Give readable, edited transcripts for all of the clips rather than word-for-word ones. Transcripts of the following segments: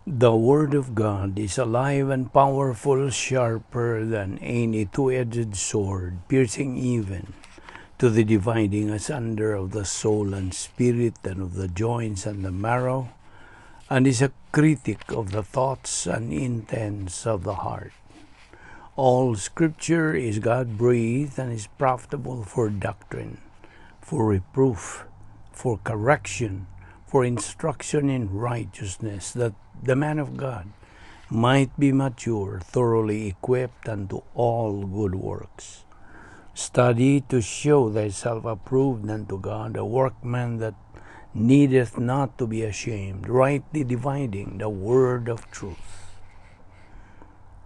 The Word of God is alive and powerful, sharper than any two-edged sword, piercing even to the dividing asunder of the soul and spirit and of the joints and the marrow, and is a critic of the thoughts and intents of the heart. All Scripture is God-breathed and is profitable for doctrine, for reproof, for correction, for instruction in righteousness, that the man of God might be mature, thoroughly equipped unto all good works. Study to show thyself approved unto God, a workman that needeth not to be ashamed, rightly dividing the word of truth.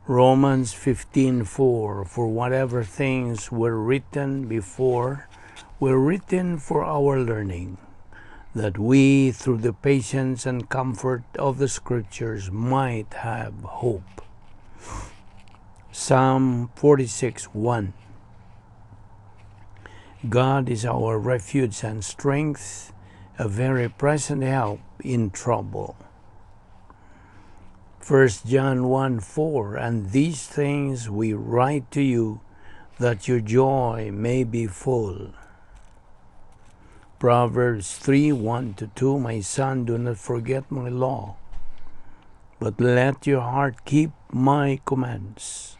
Romans 15:4. For whatever things were written before were written for our learning, that we through the patience and comfort of the Scriptures might have hope. Psalm 46:1. God is our refuge and strength, a very present help in trouble. 1 John 1:4. And these things we write to you, that your joy may be full. Proverbs 3:1-2. My son, do not forget my law, but let your heart keep my commands.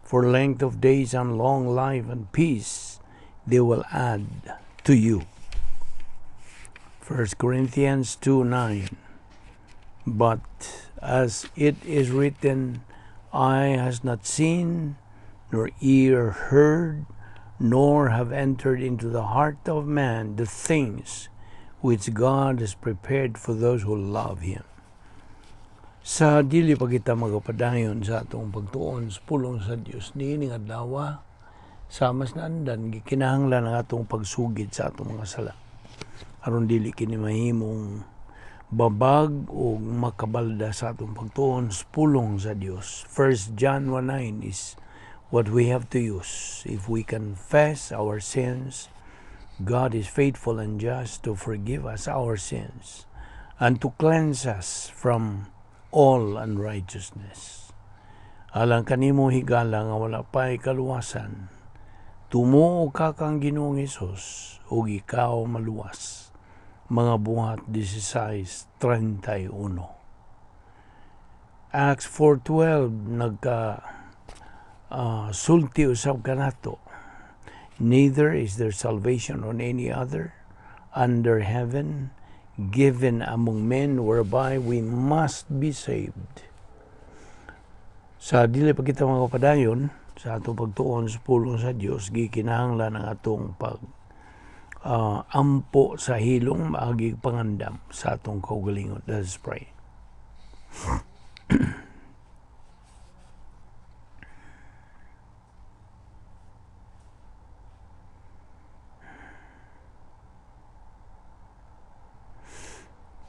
For length of days and long life and peace they will add to you. 1 Corinthians 2:9. But as it is written, eye has not seen, nor ear heard, nor have entered into the heart of man the things which God has prepared for those who love Him. Sa dili pa kita magapadayon sa atong pagtuon sa pulong sa Dios niining adlaw, sa mas naandan, gikinahanglan ang atong pagsugid sa atong mga sala aron dili kini mahimong babag o makabalda sa atong pagtuon sa pulong sa Dios. 1 John 1:9 is what we have to use. If we confess our sins, God is faithful and just to forgive us our sins and to cleanse us from all unrighteousness. Alang kanimo, higala, nga wala pa'y kaluwasan, tumuo ka kang Ginoong Hesus ug ikaw maluwas. Mga Buhat 16:31. Acts 4:12, nagka sulti usab kanato. Neither is there salvation on any other under heaven given among men whereby we must be saved. Sa dili pa kita mga padayon sa atong pagtuon sa pulong sa Dios, gikinahanglan ang atong pag ampo sa hilong maagi pangandam sa atong kaugalingon. Let us pray.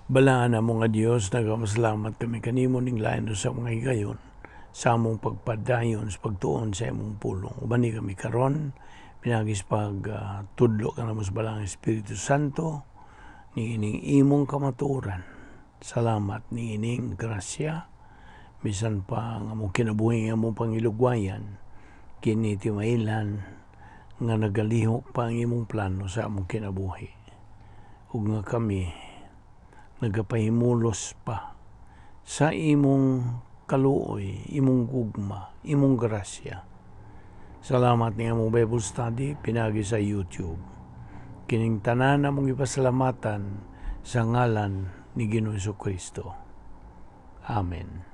Balaan na mo nga Dios, nagamasalamat kami kanimo ning lain sa mga higayon sa among pagpadayon sa pagtuon sa imong pulong. Ubani kami karon pinaagi sa pag tudlo kanamo sa Balaang Espiritu Santo ni ining imong kamatuoran. Salamat ni ining grasya, bisan pa ang among kinabuhi nga among pangilugwayan kini timailhan nga nagalihok pa ang imong plano sa among kinabuhi ug nga kami nagapahimulos pa sa imong kaluoy, imong gugma, imong grasya. Salamat ni among Bible study pinagi sa YouTube. Kining tanan among ipasalamatan sa ngalan ni Ginoong Kristo. Amen.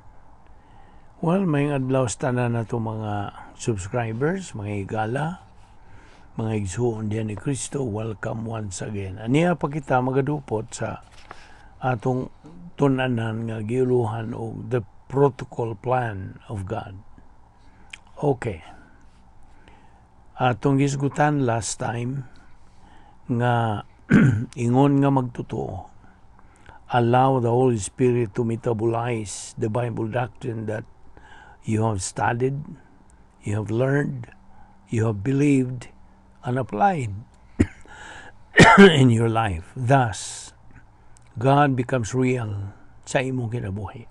Well, may adlaw sa tanan nato mga subscribers, mga higala, mga igsuon diyan ni Kristo, welcome once again. Aniya pa kita magadupot sa atong tun-anan nga giuluhan og the protocol plan of God. Okay. Atong gisgutan last time nga ingon nga magtotoo, allow the Holy Spirit to metabolize the Bible doctrine that you have studied, you have learned, you have believed, and applied in your life. Thus, God becomes real sa imong kinabuhi.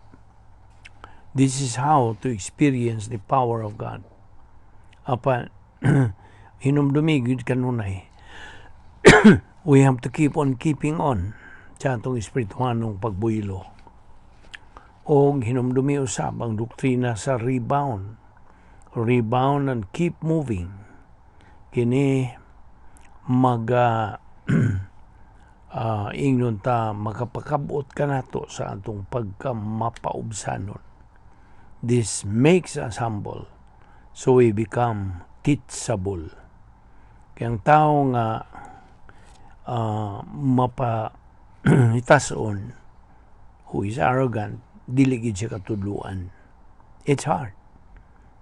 This is how to experience the power of God. Apan hinumdumi gyud kanunay, we have to keep on keeping on sa atong espirituhanong pagbuylo. O hinumdumi usab ang doktrina sa rebound. Rebound and keep moving. Kini mag ingnon ta makapakabot kanato sa atong pagkamapaubsanon. This makes us humble, so we become teachable. Kaya ang tao nga mapa hitason, who is arrogant, dili gid siya katudluan. It's hard.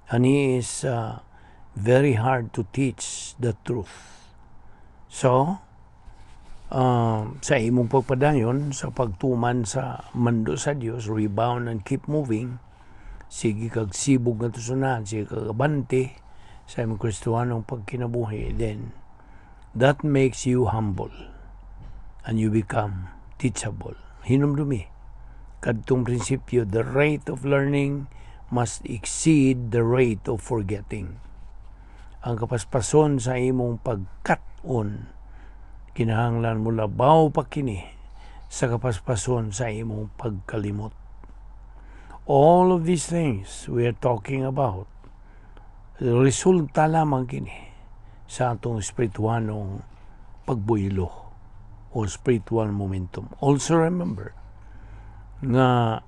And he is very hard to teach the truth. So, sa imong pagpadayon sa pagtuman sa mando sa Dios, rebound and keep moving, sige kag sibog nga tusunan, sige kag abante sa imong Kristohanong pagkinabuhi, then that makes you humble and you become teachable. Hinumdumi kadtong prinsipyo, the rate of learning must exceed the rate of forgetting. Ang kapaspason sa imong pagkat-on, kinahanglan mo labaw pa kini sa kapaspason sa imong pagkalimot. All of these things we are talking about, resulta lamang kini sa atong espirituhanong pagbuylo o spiritual momentum. Also remember nga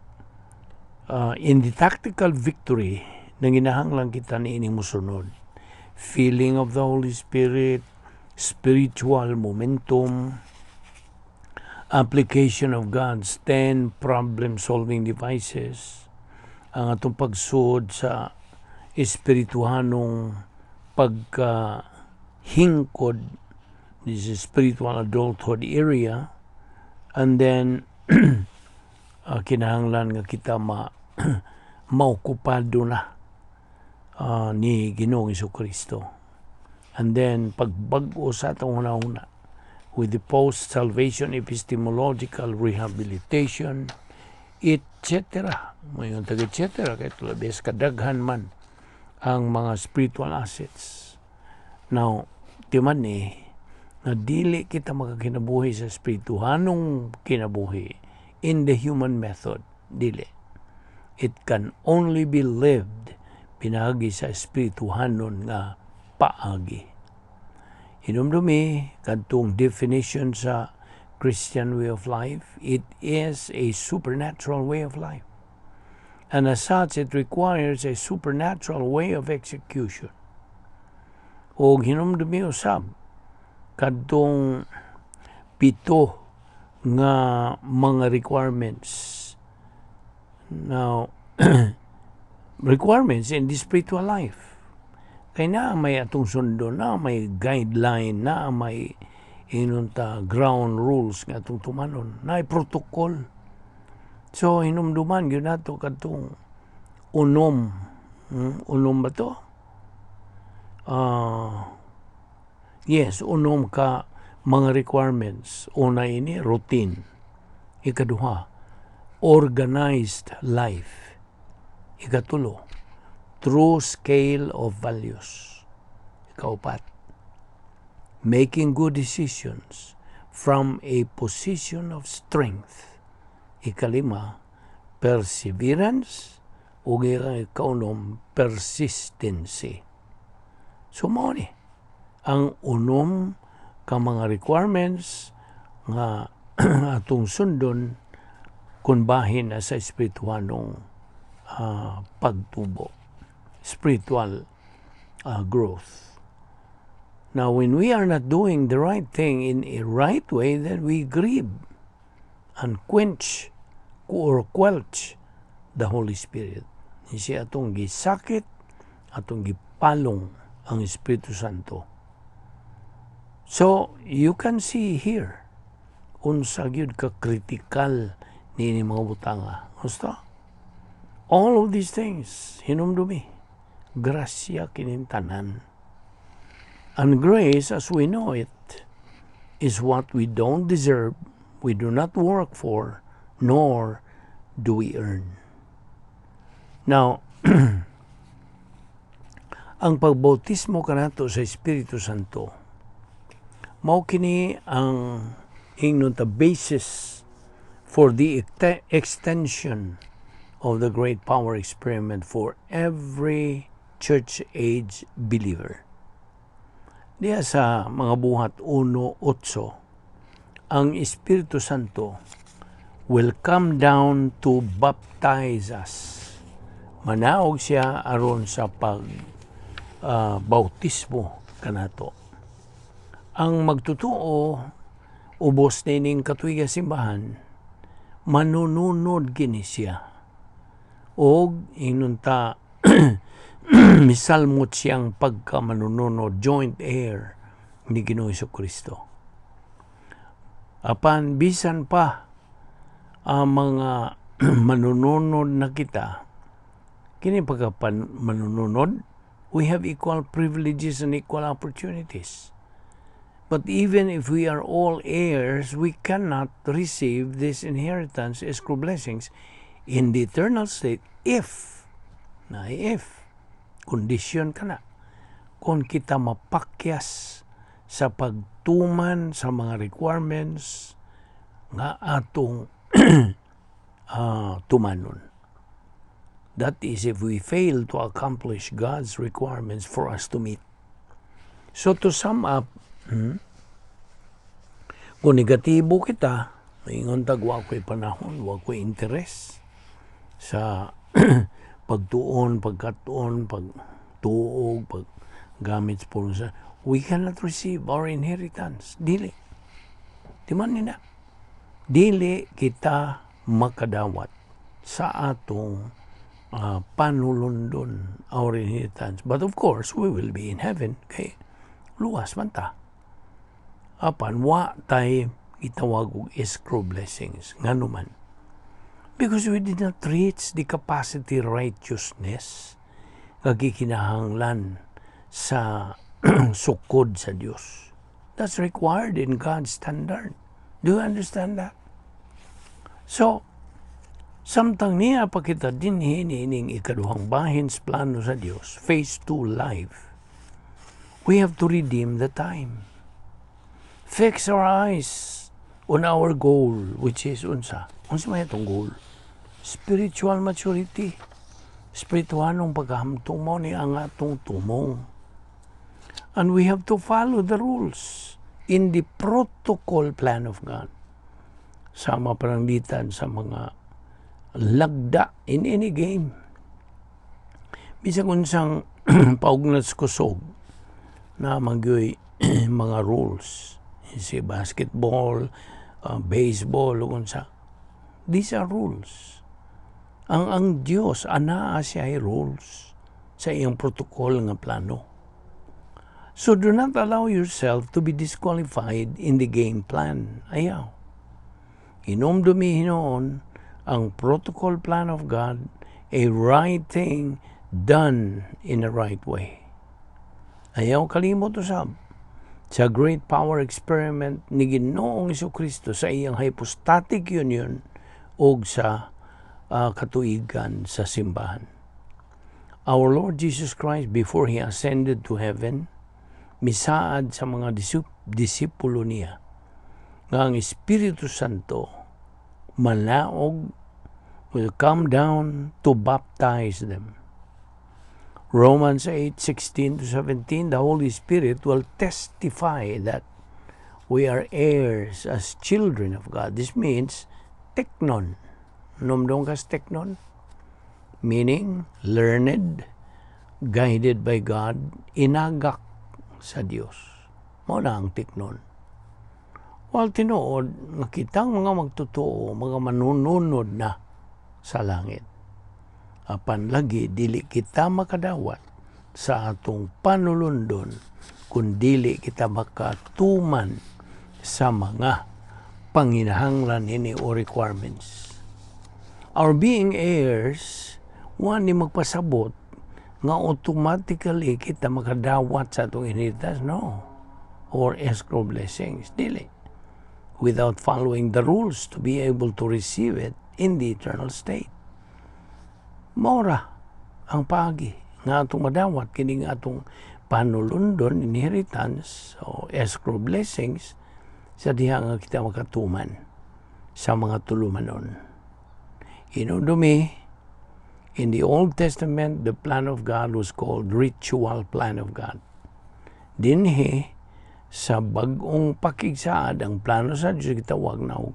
in the tactical victory, nanginahanglan kita niining musunod. Filling of the Holy Spirit, spiritual momentum, application of God's 10 problem-solving devices, ang atong pagsuod sa espirituhanong pagkahingkod, this is spiritual adulthood area, and then kinahanglan nga kita ma maokupado na ni Ginoong Kristo. And then pagbag-o sa atong hunahuna with the post-salvation epistemological rehabilitation, etc. Mayon tag etc. Kay tulabes kadaghan man ang mga spiritual assets. Now, timan ni nga dili kita makakinabuhi sa espirituhanong kinabuhi in the human method. Dili. It can only be lived pinaagi sa espirituhanon nga paagi. Hinumdumi kadtong definition sa Christian way of life, it is a supernatural way of life. And as such, it requires a supernatural way of execution. O hinumdumi usab kadtong pito nga mga requirements. Now, requirements in the spiritual life. Kay na may atong sundo, na may guideline, na may inunta ground rules nga atong tumanon, na may protocol. So hinumduman gyud nato kadtong unom, unom ba to? Yes, unom ka mga requirements. Una ini, routine. Ikaduha, organized life. Ikatulo, true scale of values. Ikaupat, making good decisions from a position of strength. Ikalima, perseverance, ug ikaunom, persistency. So mao ni ang unom ka mga requirements nga atong sundon kung bahin na sa espirituhanong pagtubo, spiritual growth. Now, when we are not doing the right thing in a right way, then we grieve and quench or quelch the Holy Spirit. Siya atong gisakit, atong gipalong ang Espiritu Santo. So, you can see here, unsa gyud ka critical niini mga butanga. Gusto? All of these things, hinumdumi, grasya kining tanan. And grace, as we know it, is what we don't deserve, we do not work for, nor do we earn. Now, ang pagbautismo kanato sa Espiritu Santo, mao kini ang ingnon ta basis for the extension of the great power experiment for every church age believer. Diya sa Mga Buhat 1.8, ang Espiritu Santo will come down to baptize us. Manaog siya aron sa pag bautismo kanato. Ang magtutuo ubos nining katuiga simbahan, manununod kini siya. Og ingnon ta misalmot siyang pagka manununod, joint heir ni Ginoong Kristo. Apan bisan pa ang mga manununod na kita, kini pagka manununod, we have equal privileges and equal opportunities. But even if we are all heirs, we cannot receive this inheritance, escrow blessings, in the eternal state if, na if, condition ka na, kung kita mapakyas sa pagtuman sa mga requirements nga atong tumanon. That is if we fail to accomplish God's requirements for us to meet. So to sum up, kung negatibo kita, ingon tag wa ko'y panahon, wa ko'y interes sa pagtuon, pagkatuon, pagtuog, paggamit sa pulong sa, we cannot receive our inheritance. Dili. Di man ni na. Dili kita makadawat sa atong panulundon, our inheritance. But of course, we will be in heaven. Kay luwas man ta. Apan wa tay gitawag og escrow blessings. Ngano man? Because we did not reach the capacity righteousness nga gikinahanglan sa sukod sa Dios. That's required in God's standard. Do you understand that? So, samtang niya pa kita dinhi niining ikaduhang bahin sa plano sa Dios, phase 2 life, we have to redeem the time. Fix our eyes on our goal, which is unsa? Unsa may atong goal? Spiritual maturity. Spiritualong pagkahamtong mo ni ang atong tumong. And we have to follow the rules in the protocol plan of God. Sama paranglitan sa mga lagda in any game. Bisag unsang paugnat sa kusog na magyoy mga rules. Si basketball, baseball, ug unsa. These are rules. Ang Dios anaa siya ay rules sa iyang protocol nga plano. So do not allow yourself to be disqualified in the game plan. Ayaw. Hinumdumi hinuon ang protocol plan of God, a right thing done in the right way. Ayaw kalimot usab sa great power experiment ni Ginoong Kristo sa iyang hypostatic union og sa katuigan sa simbahan. Our Lord Jesus Christ, before He ascended to heaven, misaad sa mga disipulo niya nga ang Espiritu Santo manaog, will come down to baptize them. Romans 8:16 to 17, the Holy Spirit will testify that we are heirs as children of God. This means teknon. Numdong kas teknon? Meaning, learned, guided by God, inagak sa Dios. Mao na ang teknon. While tinuod, nga kitang mga magtotoo, mga manununod na sa langit. Apan lagi dili kita makadawat sa atong panulundon kung dili kita makatuman sa mga panginahanglan ini o requirements. Our being heirs, wa ni magpasabot nga automatically kita makadawat sa atong inheritance, no? Or escrow blessings, dili. Without following the rules to be able to receive it in the eternal state. Mora. Ang paagi nga atong madawat kining atong panulundon, inheritance o escrow blessings, sa diha nga kita makatuman sa mga tulumanon. Hinumdumi, in the Old Testament, the plan of God was called ritual plan of God. Dinhi sa Bag-ong Pakigsaad, ang plano sa Diyos gitawag na og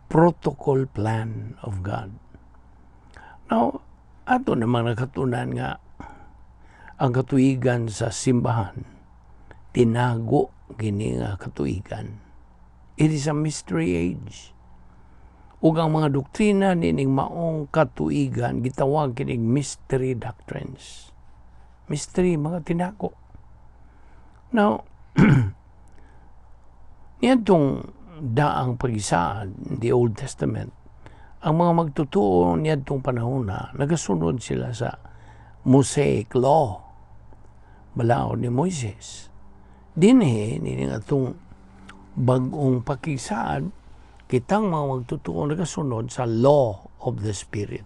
protocol plan of God. Now, ato namang nakatunan nga ang katuigan sa simbahan, tinago kini nga katuigan. It is a mystery age. Ug ang mga doktrina nining maong katuigan gitawag kining mystery doctrines. Mystery, mga tinago. Now, niadtong Daang Pagisaad, the Old Testament, ang mga magtotoo niadtong panahon na nagasunod sila sa Mosaic Law, balaod ni Moises. Dinhi nining atong Bag-ong Pakisaad, kitang mga magtotoo nagasunod sa law of the Spirit,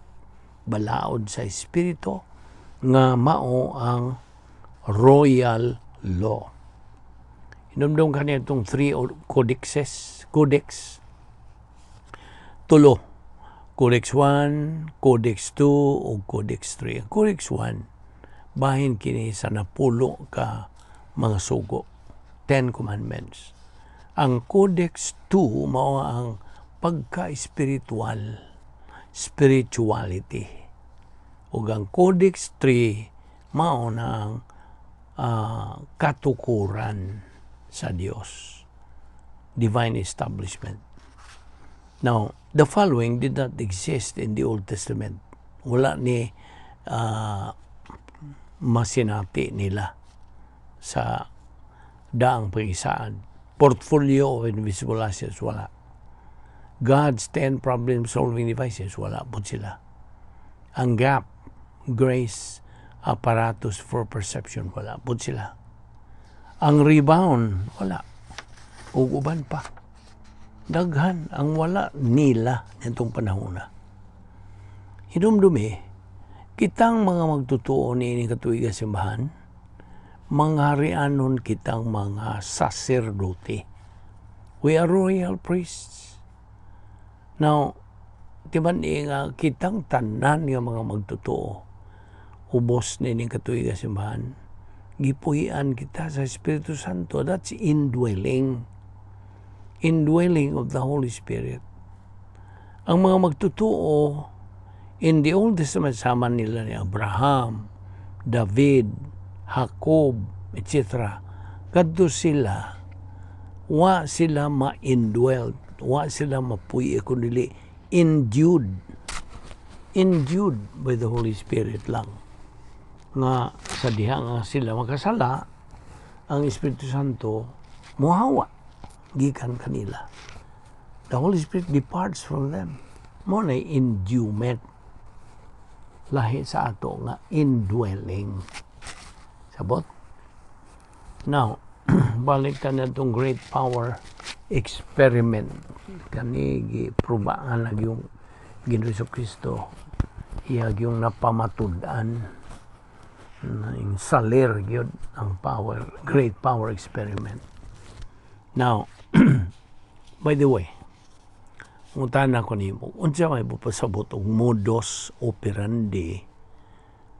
balaod sa Espiritu nga mao ang royal law. Hinumdum kani itong three codexes, codex. Tulo. Codex 1, Codex 2, o Codex 3. Ang Codex 1, bahin kini sa 10 ka mga sugo. Ten Commandments. Ang Codex 2, mao ang pagka-spiritual, spirituality. Ug ang Codex 3, mao na ang katukuran sa Dios. Divine establishment. Now, the following did not exist in the Old Testament. Wala ni masinati nila sa Daang Pagisaad. Portfolio of invisible assets, wala. God's 10 problem-solving devices, wala po sila. Ang GAP, Grace Apparatus for Perception, wala po sila. Ang rebound, wala. Ug uban pa. Daghan ang wala nila nitong panahon na. Hinumdumi, kitang mga magtotoo ni katuiga simbahan, mangharianon kitang mga saserdote. We are royal priests. Now, di ba ni nga kitang tanan nga mga magtotoo, ubos ni katuiga simbahan, gipuhian kita sa Espiritu Santo. That's indwelling. Indwelling of the Holy Spirit. Ang mga magtotoo in the Old Testament, sama nila ni Abraham, David, Jacob, etc. Kadto sila, wa sila ma-indwell, wa sila mapuy kundi endued. Endued by the Holy Spirit lang. Nga sa diha nga sila makasala, ang Espiritu Santo muhawa gikan kanila. The Holy Spirit departs from them. Mao na endowment. Lahi sa ato nga indwelling. Sabot? Now, balik ta na itong great power experiment. Kani giprobaan na yung Ginoo Kristo. Iya yung napamatud-an na yung salir gyud ang power, great power experiment. Now, by the way, ngutana ko nimo, unsa may pasabot og modus operandi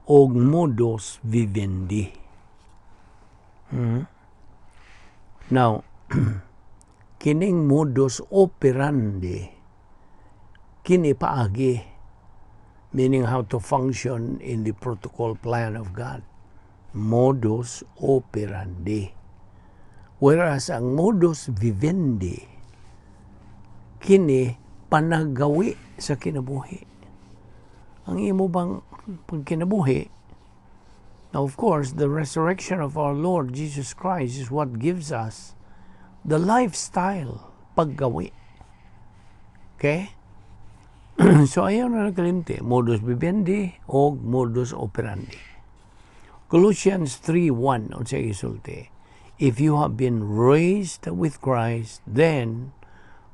og modus vivendi? Now, kining modus operandi, kini paagi, meaning how to function in the protocol plan of God. Modus operandi. Whereas ang modus vivendi, kini panagawi sa kinabuhi. Ang imo bang pagkinabuhi? Now, of course, the resurrection of our Lord Jesus Christ is what gives us the lifestyle, paggawi. Okay? So, ayaw na nagkalimti. Modus vivendi o modus operandi. Colossians 3:1, unsa gisulti? If you have been raised with Christ, then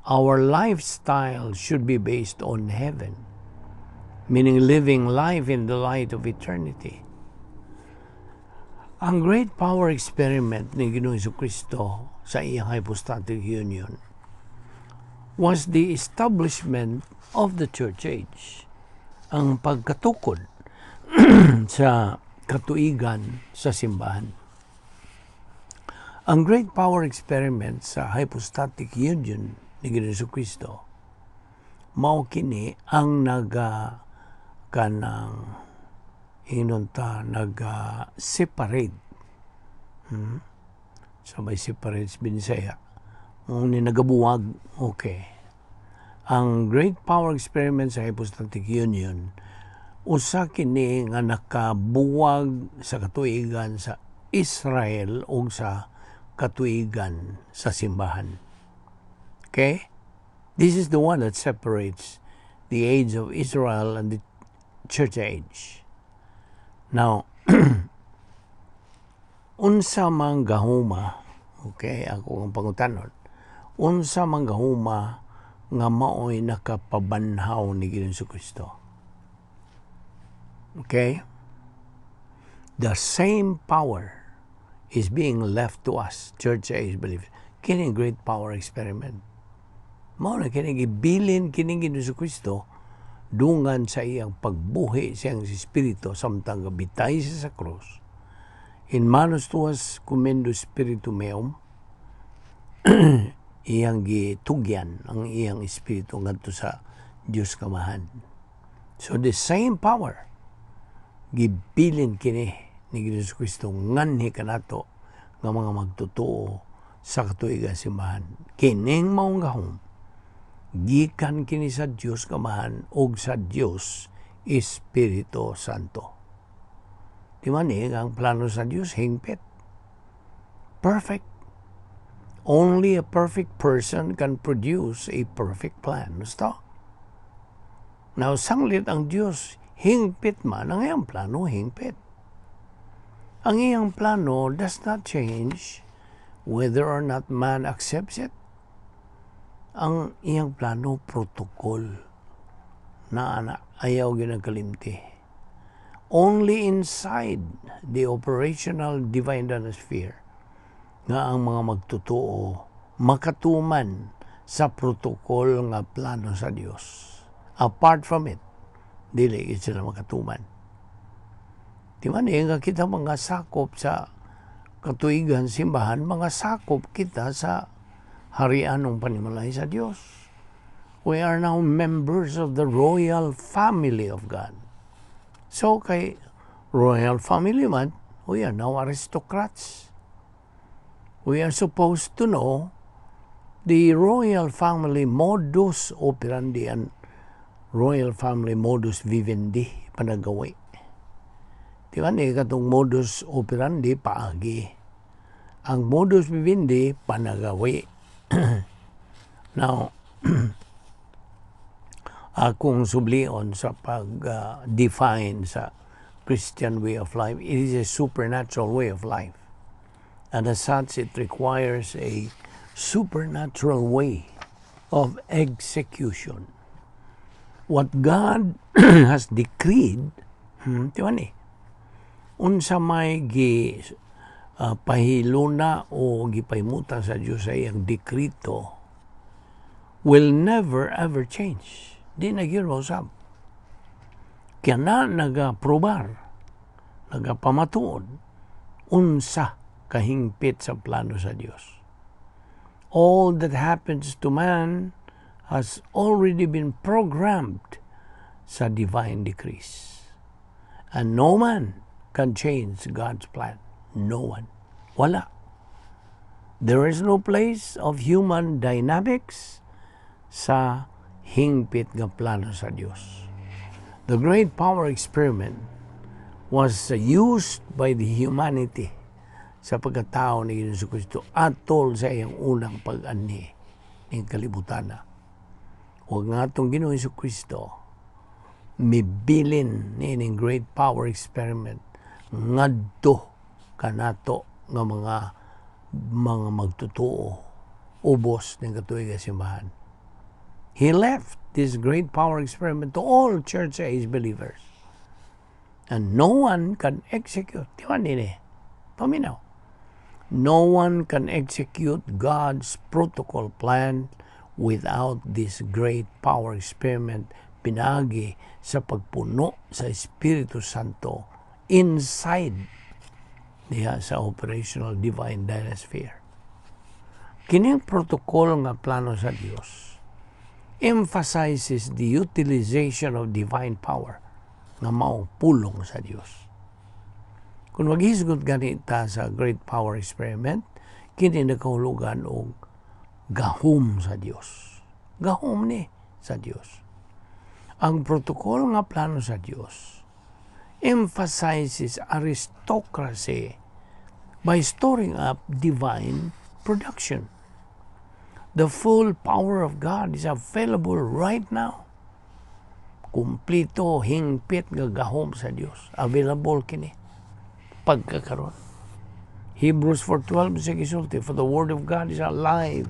our lifestyle should be based on heaven. Meaning living life in the light of eternity. Ang great power experiment ni Ginoong Kristo sa iyang hypostatic union was the establishment of the church age. Ang pagkatukod sa katuigan sa simbahan. Ang great power experiment sa hypostatic union ni Ginoong Kristo mao kini ang naga kanang ingnon ta naga separate, Sa may separate sa Binisaya mao ni nagabuwag, okay? Ang great power experiment sa hypostatic union, usa kini nga nakabuwag sa katuigan sa Israel ug sa katuigan sa simbahan, okay? This is the one that separates the age of Israel and the church age. Now, unsa man gahuma, okay, ako ang pangutanon, unsa man gahuma nga maoy nakapabanhaw ni Ginoong Kristo? Okay? The same power is being left to us, church age believers. Kini great power experiment. Mao na kini gibilin kini Ginoong Kristo dungan sa iyang pagbuhi sa iyang espiritu samtang gabitay siya sa krus. "In manos tuas commendo spiritum meum", iyang gitugyan ang iyang espiritu ngadto sa Dios Kamahan. So the same power gibilin kini ni Ginoong Kristo nganhi kanato nga mga magtotoo sa katuigan simbahan. Kining maong gahom gikan kini sa Dios Kamahan ug sa Dios Espiritu Santo. Di man ni ang plano sa Dios hingpit. Perfect. Only a perfect person can produce a perfect plan. Gusto? Now, sanglit ang Dios hingpit man, ang iyang plano hingpit. Ang iyang plano does not change whether or not man accepts it. Ang iyang plano, protocol na ana, ayaw ginagalimti. Only inside the operational divine sphere nga ang mga magtotoo makatuman sa protocol nga plano sa Dios. Apart from it, dili gid sila makatuman. Di man eh, nga kita mga sakop sa katuigan simbahan, mga sakop kita sa harian ng panimalay sa Dios. We are now members of the royal family of God. So kay royal family man, we are now aristocrats. We are supposed to know the royal family modus operandi and royal family modus vivendi, panagawi. Di ba ni katong modus operandi, paagi. Ang modus vivendi, panagawi. Now, akong sublion sa pag-define sa Christian way of life, it is a supernatural way of life. And as such, it requires a supernatural way of execution. What God has decreed, di ba ni? Unsa may gi pahiluna o gipahimutan sa Diyos sa iyang dekrito will never ever change. Di na gyud mausab. Kaya na nagaprobar, nagapamatuod, unsa kahingpit sa plano sa Dios. All that happens to man has already been programmed sa divine decrees. And no man can change God's plan. No one. Wala. There is no place of human dynamics sa hingpit nga plano sa Dios. The great power experiment was used by the humanity sa pagkatao ni Hesus Kristo atol sa iyang unang pag-anhi ning kalibutan. Ug nga atong Ginoong Hesus Kristo mibilin niining great power experiment ngadto kanato nga mga magtotoo ubos ning katuig simbahan. He left this great power experiment to all church age believers. And no one can execute. Di ba nini? Paminaw. No one can execute God's protocol plan without this great power experiment pinaagi sa pagpuno sa Espiritu Santo inside diha sa operational divine dynasphere. Kining protocol nga plano sa Dios emphasizes the utilization of divine power nga mao pulong sa Dios. Kung maghisgot gani ta sa great power experiment, kini nakahulugan og gahom sa Dios. Gahom ni sa Dios. Ang protocol nga plano sa Dios emphasizes aristocracy by storing up divine production. The full power of God is available right now. Kumplito, hingpit nga gahom sa Dios. Available kini pagkakaron. Hebrews 4:12 sa gisulti, "For the word of God is alive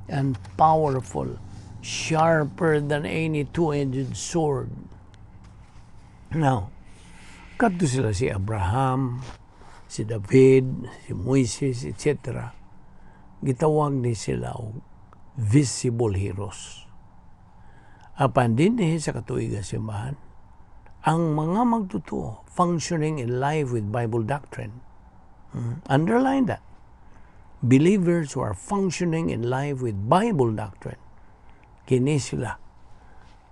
and powerful, sharper than any two-edged sword." Now, kadto sila si Abraham, si David, si Moises, etc. Gitawag ni sila og visible heroes. Apan dinhi sa katuig simbahan, ang mga magtotoo functioning in life with Bible doctrine. Underline that. Believers who are functioning in life with Bible doctrine, kini sila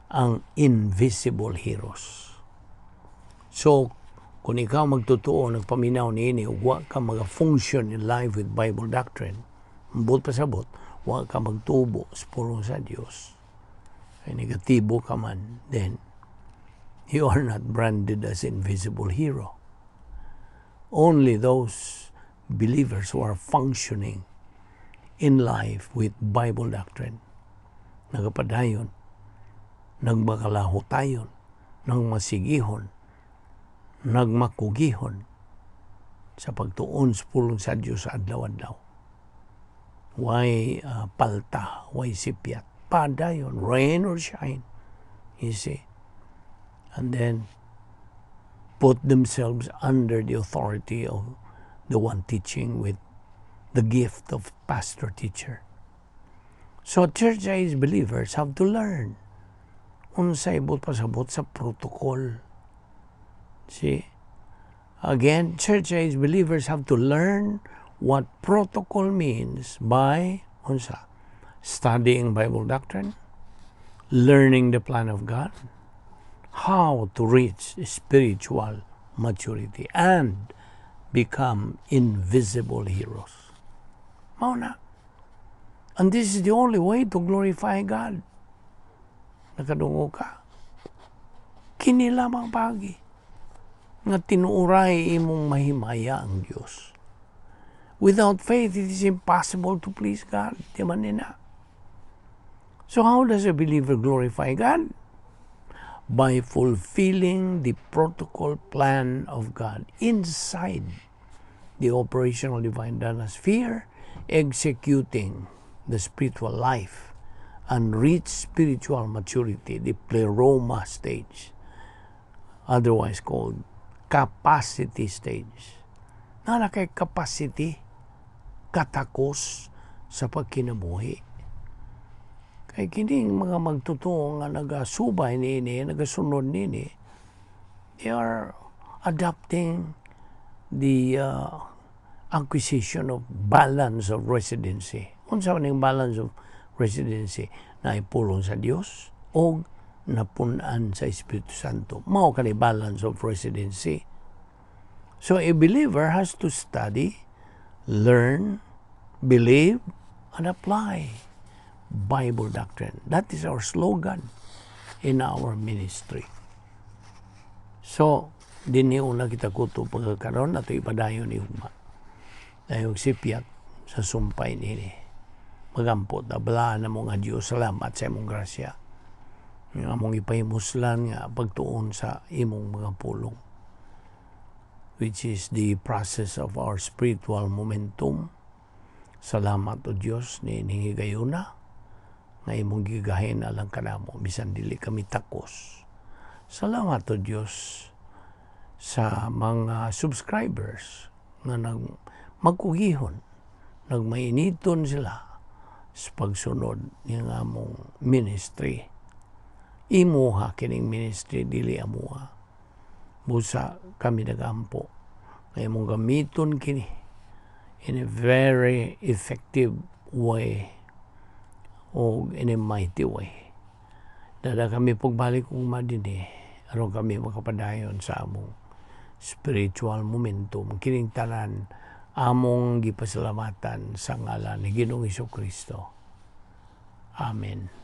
ang invisible heroes. So, kung ikaw magtotoo, nagpaminaw niini, ug wa ka maga-function in life with Bible doctrine, buot pasabot, wa ka magtubo sa pulong sa Dios, ay negatibo ka man, then you are not branded as invisible hero. Only those believers who are functioning in life with Bible doctrine, nagapadayon, nagmakalahutayon, nagmasigihon, nagmakugihon sa pagtuon sa pulong sa Dios sa adlaw-adlaw. Way palta, way sipyat? Padayon, rain or shine, you see. And then put themselves under the authority of the one teaching with the gift of pastor teacher. So church age believers have to learn unsay buot pasabot sa protocol. See? Again, church age believers have to learn what protocol means by unsa? Studying Bible doctrine, learning the plan of God, how to reach spiritual maturity and become invisible heroes. Mao na. And this is the only way to glorify God. Nakadungog ka? Kini lamang pagi nga tinuuray imong mahimaya ang Dios. Without faith, it is impossible to please God. Di man nina? So how does a believer glorify God? By fulfilling the protocol plan of God inside the operational divine sphere, executing the spiritual life and reach spiritual maturity, the pleroma stage, otherwise called capacity stage. Na kay capacity, katakos sa pagkinabuhi. Kay kining mga magtotoo nga nagasubay niini, nagasunod niini, they are adopting the acquisition of balance of residency. Unsa man ning balance of residency? Na ipulong sa Dios o napun-an sa Espiritu Santo. Mao kani balance of residency. So a believer has to study, learn, believe, and apply Bible doctrine. That is our slogan in our ministry. So, dinhi una kita kuto pagkakaroon ato ipadayon ni ugma. Dayong sipyat sa sumpay nini. Magampo ta balaan na mo nga Dios, salamat sa imong grasya. Nga among ipahimuslan nga pagtuon sa imong mga pulong, which is the process of our spiritual momentum. Salamat o Dios ni higayuna. Nga imong gigahin alang kanamo bisan dili kami takos. Salamat o Dios sa mga subscribers nga nag magkugihon, nagmainiton sila sa pagsunod ning among ministry. Imuha kining ministry, dili amuha. Busa kami nagampo nga imong gamiton kini in a very effective way o in a mighty way. Dada kami pagbalik ugma dinhi aron kami makapadayon sa among spiritual momentum. Kining tanan among gipasalamatan sa ngalan ni Ginoong Kristo. Amen.